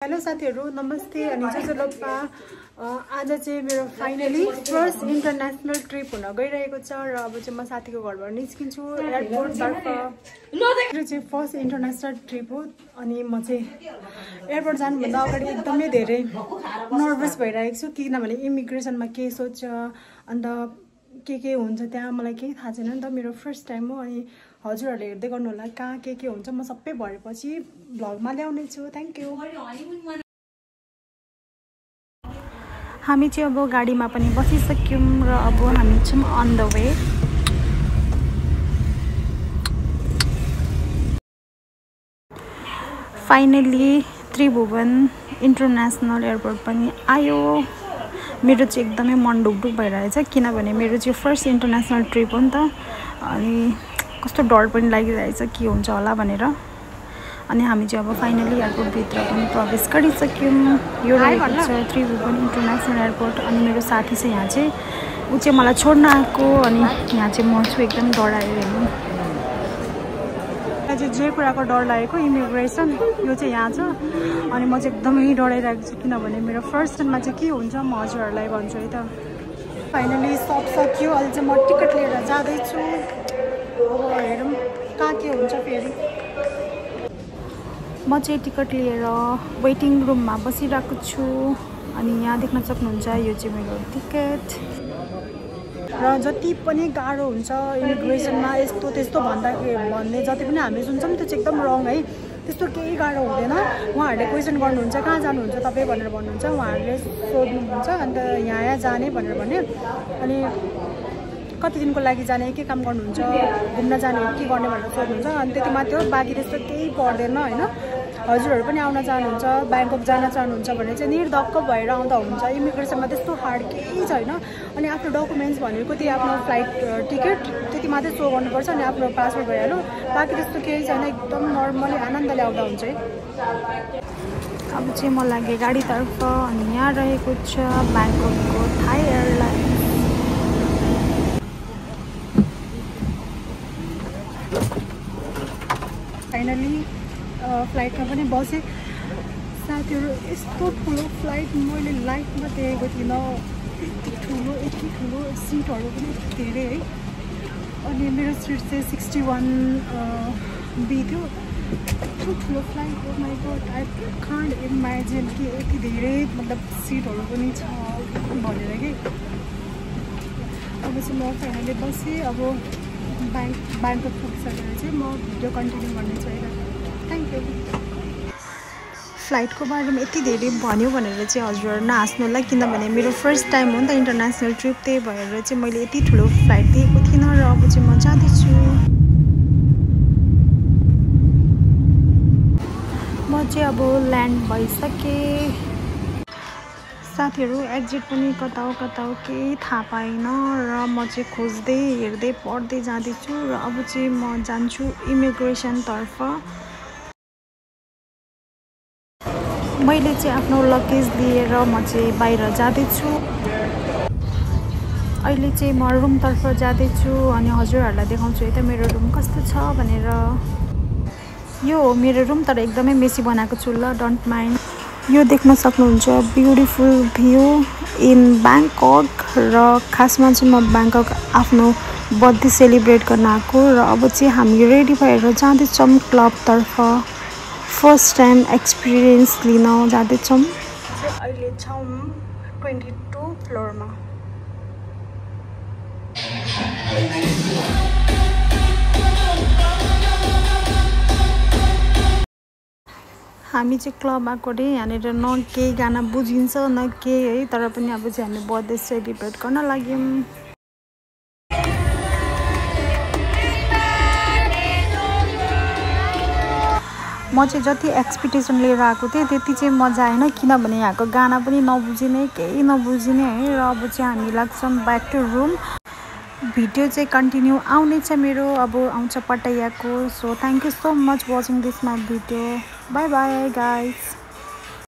Hello साथीहरु नमस्ते अनि जसलोपा आज चाहिँ मेरो फाइनली फर्स्ट इन्टरनेशनल ट्रिप हुन गइरहेको छ र अब चाहिँ म साथीको घरबाट निस्किन्छु एयरपोर्टतर्फ। मेरो चाहिँ फर्स्ट इन्टरनेशनल ट्रिप हो अनि म चाहिँ एयरपोर्ट जानुभन्दा अगाडि एकदमै धेरै नर्भस भइरहेको छु किनभने इमिग्रेसनमा के सोच्छ अन्त के हुन्छ त्यहाँ मलाई केही थाहा छैन नि त। मेरो फर्स्ट टाइम हो अनि हजुरहरूले हेर्दै गर्नु होला कहाँ के हुन्छ म सबै भरेपछि भ्लगमा ल्याउने छु। Thank you. हामी चाहिँ अब गाडीमा पनि बसिसक्यौं र अब हामी छौं on the way. Finally Tribhuvan international airport पनि आयो। मेरो चाहिँ एकदमै मन ढुकढुक भइरहेछ किनभने मेरो चाहिँ फर्स्ट इन्टरनेशनल ट्रिप हो नि त अनि कस्तो डर पनि लागिरहेछ के हुन्छ होला भनेर। अनि हामी चाहिँ अब फाइनली एयरपोर्ट भित्र पनि प्रवेश गरिसक्यौं। यो रहेको छ त्रिभुवन इन्टरनेशनल एयरपोर्ट अनि मेरो साथी चाहिँ यहाँ चाहिँ उ चाहिँ मलाई छोड्न आएको अनि यहाँ चाहिँ म छु एकदम डराएर हेर्नु। चाहिँ जे कुराको डर लागेको इमिग्रेसन यो चाहिँ यहाँ छ अनि म चाहिँ एकदमै डराइरहेको छु किनभने मेरो फर्स्ट टाइममा चाहिँ के हुन्छ म हजुरहरूलाई भन्छु है त। फाइनली सब सकियो। अहिले चाहिँ म टिकट लिएर जाँदैछु। अब हेरौँ कहाँ के हुन्छ फेरि। म चाहिँ टिकट लिएर वेटिङ रुममा बसिरहेको छु अनि यहाँ देख्न सक्नुहुन्छ यो चाहिँ मेरो टिकट। र जति पनि गाह्रो हुन्छ इमिग्रेसनमा यस्तो त्यस्तो भन्ने जति पनि हामीले सुन्छौँ त्यो चाहिँ एकदम रङ है। त्यस्तो केही गाह्रो हुँदैन। उहाँहरूले क्वेसन गर्नुहुन्छ कहाँ जानुहुन्छ तपाईँ भनेर भन्नुहुन्छ, उहाँहरूले सोध्नुहुन्छ अन्त यहाँ जाने भनेर भन्ने अनि कति दिनको लागि जाने के काम गर्नुहुन्छ घुम्न जाने के गर्ने भनेर सोध्नुहुन्छ अनि त्यति मात्र हो। बाँकी त्यस्तो केही पर्दैन होइन। हजुरहरू पनि आउन चाहनुहुन्छ ब्याङ्कक जान चाहनुहुन्छ भने चाहिँ निर्धक्क भएर आउँदा हुन्छ। इमिग्रेसनमा त्यस्तो हार्ड केही छैन। अनि आफ्नो डकुमेन्ट्स भनेको त्यही आफ्नो फ्लाइट टिकट त्यति मात्रै सो गर्नुपर्छ अनि आफ्नो पासपोर्ट भइहाल्यो। बाँकी त्यस्तो केही छैन। एकदम नर्मली आनन्दले आउँदा हुन्छ है। अब चाहिँ म लागेँ गाडीतर्फ अनि यहाँ रहेको छ ब्याङ्ककको थाई एयरलाइन। फाइनली फ्लाइटमा पनि बसेँ। साथीहरू यस्तो ठुलो फ्लाइट मैले लाइफमा देखेको थिइनँ। यति ठुलो सिटहरू पनि धेरै है। अनि मेरो सिट चाहिँ 61B थियो। यस्तो ठुलो फ्लाइट हो my god I can't imagine कि यति धेरै मतलब सिटहरू पनि छ भनेर कि। अब चाहिँ म फाइनली बसेँ। अब ब्याङ्कक पुगिसकेर चाहिँ म भिडियो कन्टिन्यू गर्ने छु है। Thank you. फ्लाइटको बारेमा यति धेरै भन्यो भनेर चाहिँ हजुरहरू नहाँस्नु होला किनभने मेरो फर्स्ट टाइम हो नि त इन्टरनेसनल ट्रिप। त्यही भएर चाहिँ मैले यति ठुलो फ्लाइट देखेको थिइनँ र अब चाहिँ म जाँदैछु। म चाहिँ अब ल्यान्ड भइसकेँ। साथीहरू एक्जिट पनि कता हो केही थाहा पाइनँ र म चाहिँ खोज्दै हेर्दै पढ्दै जाँदैछु र अब चाहिँ म जान्छु इमिग्रेसनतर्फ। मैले चाहिँ आफ्नो लगेज लिएर म चाहिँ बाहिर जाँदैछु। अहिले चाहिँ म रुमतर्फ जाँदैछु अनि हजुरहरूलाई देखाउँछु है त मेरो रुम कस्तो छ भनेर। यो हो मेरो रुम तर एकदमै मेसी बनाएको छु ल डोन्ट माइन्ड। यो देख्न सक्नुहुन्छ ब्युटिफुल भ्यू इन ब्याङ्कक र खासमा चाहिँ म ब्याङ्कक आफ्नो बर्थडे सेलिब्रेट गर्न आएको र अब चाहिँ हामी रेडी भएर जाँदैछौँ क्लबतर्फ। फर्स्ट टाइम एक्सपिरियन्स लिन जाँदैछौँ। अहिले छौँ 22 फ्लोरमा। हामी चाहिँ क्लब आएको रे यहाँनिर न केही गाना बुझिन्छ न केही है तर पनि अब चाहिँ हामी बर्थडे सेलिब्रेट गर्न लाग्यौँ। म चाहिँ जति एक्सपेक्टेसन लिएर आएको थिएँ त्यति चाहिँ मजा आएन किनभने यहाँको गाना पनि नबुझिने केही नबुझिने है। र अब चाहिँ हामी लाग्छौँ ब्याक टु रुम। भिडियो चाहिँ कन्टिन्यू आउने छ मेरो अब आउँछ पटायाको। So thank you so much watching this my video. Bye bye guys.